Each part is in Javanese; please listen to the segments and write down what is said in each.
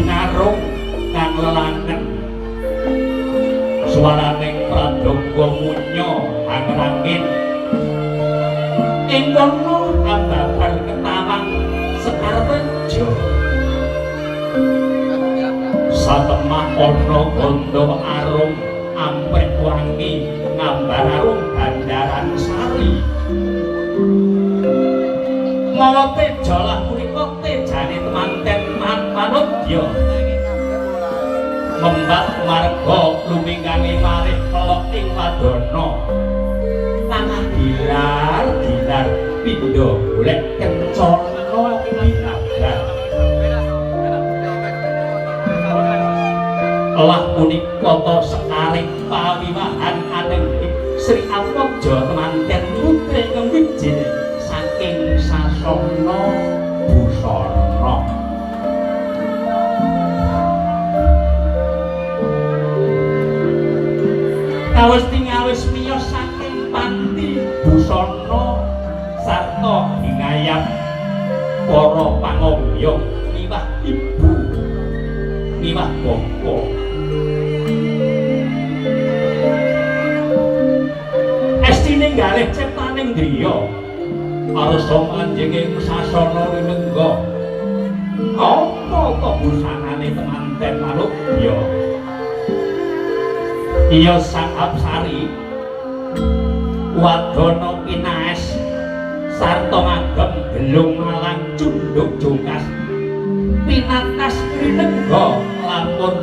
Ginarung kang lelangen swaraning pradonga munya hangrangin ing kono ambabar ketawang Sekar Tejo satemah ana gandha arum amprih wangi ngambar arum bandaran sari mawa teja lah punika tejane temanten manudya membat marga luminggange malih pelok ing wadana tanah gilar gilar pindha golek kencana binabar lah punika ta sekaring pawiwahan aneng Sri Atmaja temanten putri Kewijil saking sasana busana. Kawis tingawis miyos saking panti busana sarta ginayat para pangobyong miwah ibu miwah bapa. Estine galih ciptaning griya arsa manjinging sasana rinengga apa ta busanane temanten manudya. Iya Sang Apsari wadana pinaes sarta ngagem gelung malang cunduk jungkas pinatas rinengga lamun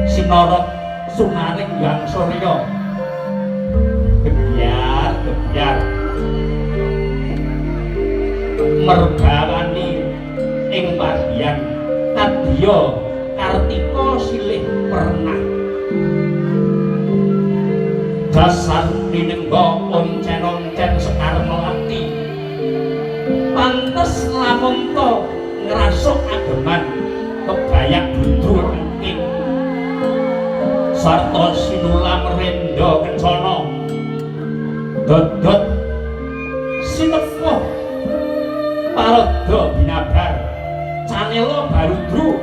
sinorot sunaring Hyang Surya gebyar gebyar merbawani ing pagian kadya Kartika silih pernah dasar linengga oncen-oncen sekar melati pantes lamun ta ngrasuk ageman kebayak dudru rengking sarta sinulam rendha kencana dodot sinepuh parada binabar canela barudru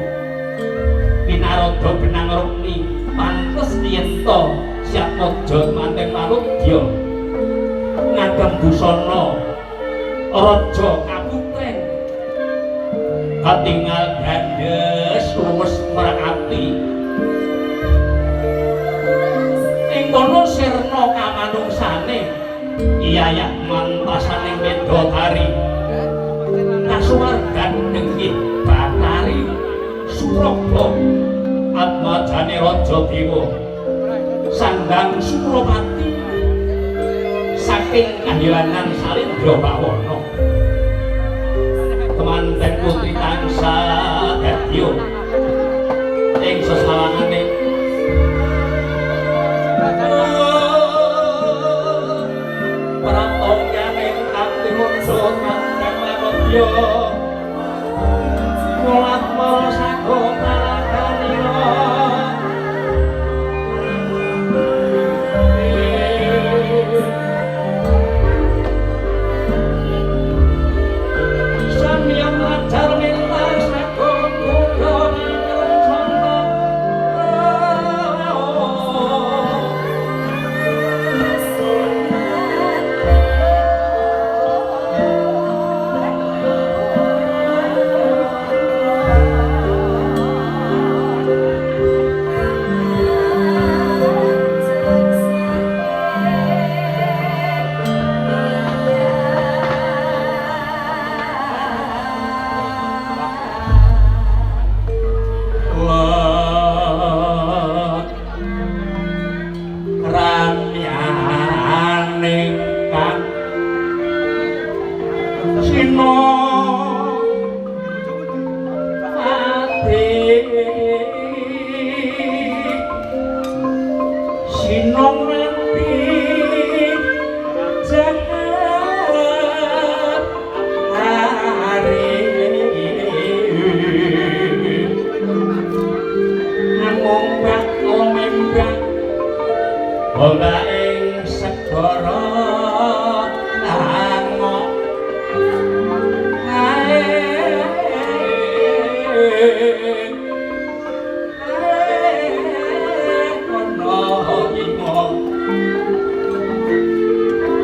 pinaradha benang rukmi pantes yen ta Siatmaja manten manudya ngagem busana raja kaputren katingal gandes luwes merak ati ing kono sirna kamanungsane iyayah mantasaning wedodari kasuwargan nenggih Bathari Suraba atmajane raja dewa Sanggang Surapati saking kahyangan Salindra Bawana temanten putri tansah dadya ing sesawangane pratongane ati manten manudya mulat mara sago talakanira.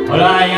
Bola.